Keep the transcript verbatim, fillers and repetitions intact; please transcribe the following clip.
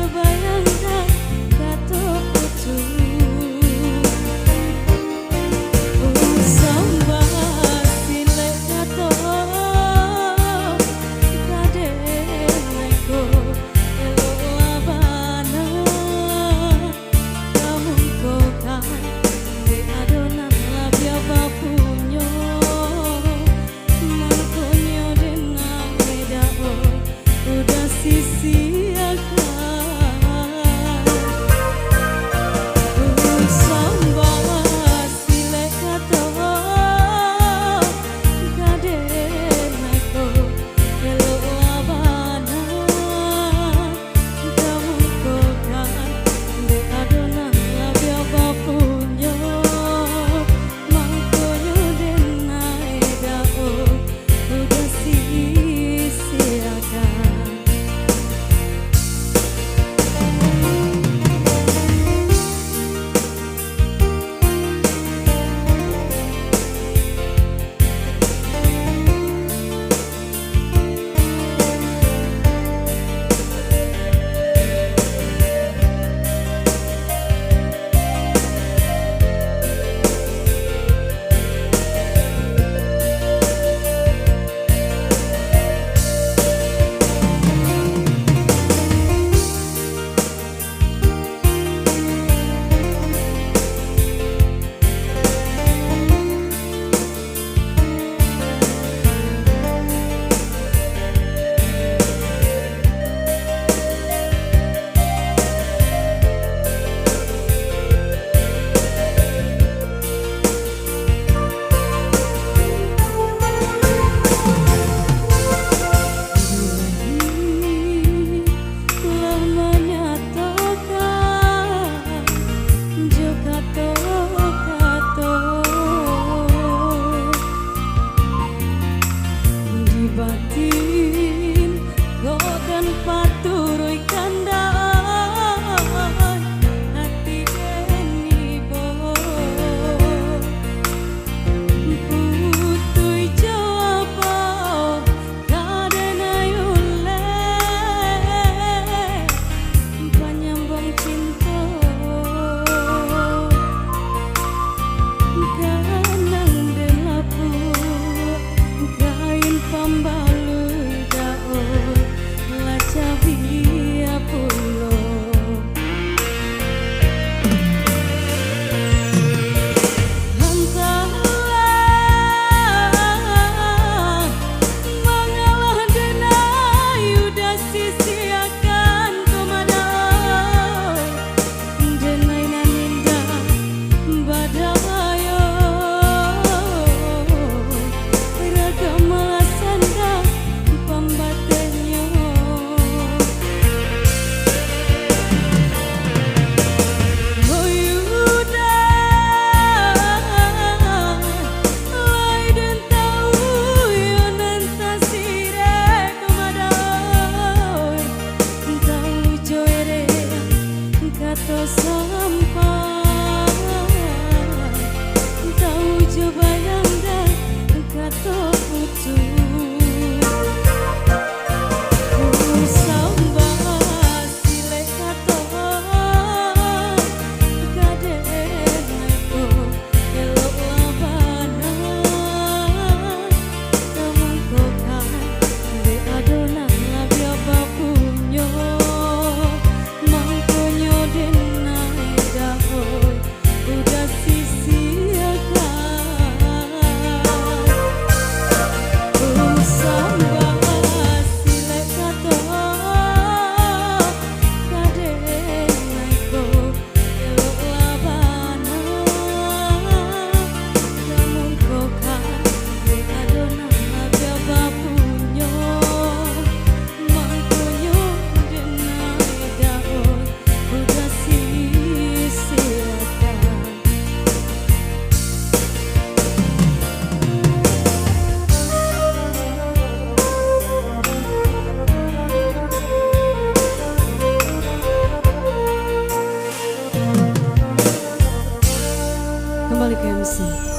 Bayangkan kato putuih. Usambah silek kato, ka denai ko elok lah bana. Kamungkokan dek ado nan labiah bapunyo, mangkonyo denai dao udah sisiakan. Usambah silek kato, ka denai ko elok lah bana. Kamungkokan dek ado nan labiah bapunyo, mangkonyo denai dao udah sisiakan. Lah manyatokan jo kato-kato, di batin ko den paturuikan dek ati den ibo. Putuih jo apo ka denai uleh, panyambung cinto. Kanang den lapuak kain pambaluik dao lah cabiak pulo. Antahlah mangalah denai udah sisiakan ko mah dao. Denai nan indak badayo, ragam alasan dek pambatehnyo. Oyu dah, lai den tau yo nan tasirek ko mah dao. Tau jo erek kato sampai, tau jo bayang dek kato putuih. Usambah silek kato, ka denai ko elok lah bana. Kamungkokan dek ado nan labiah bapunyo, mangkonyo denai dao udah sisiakan. Usambah silek kato, ka denai ko elok lah bana. Kamungkokan dek ado nan labiah bapunyo, mangkonyo denai dao udah sisiakan. Kembali ke M C.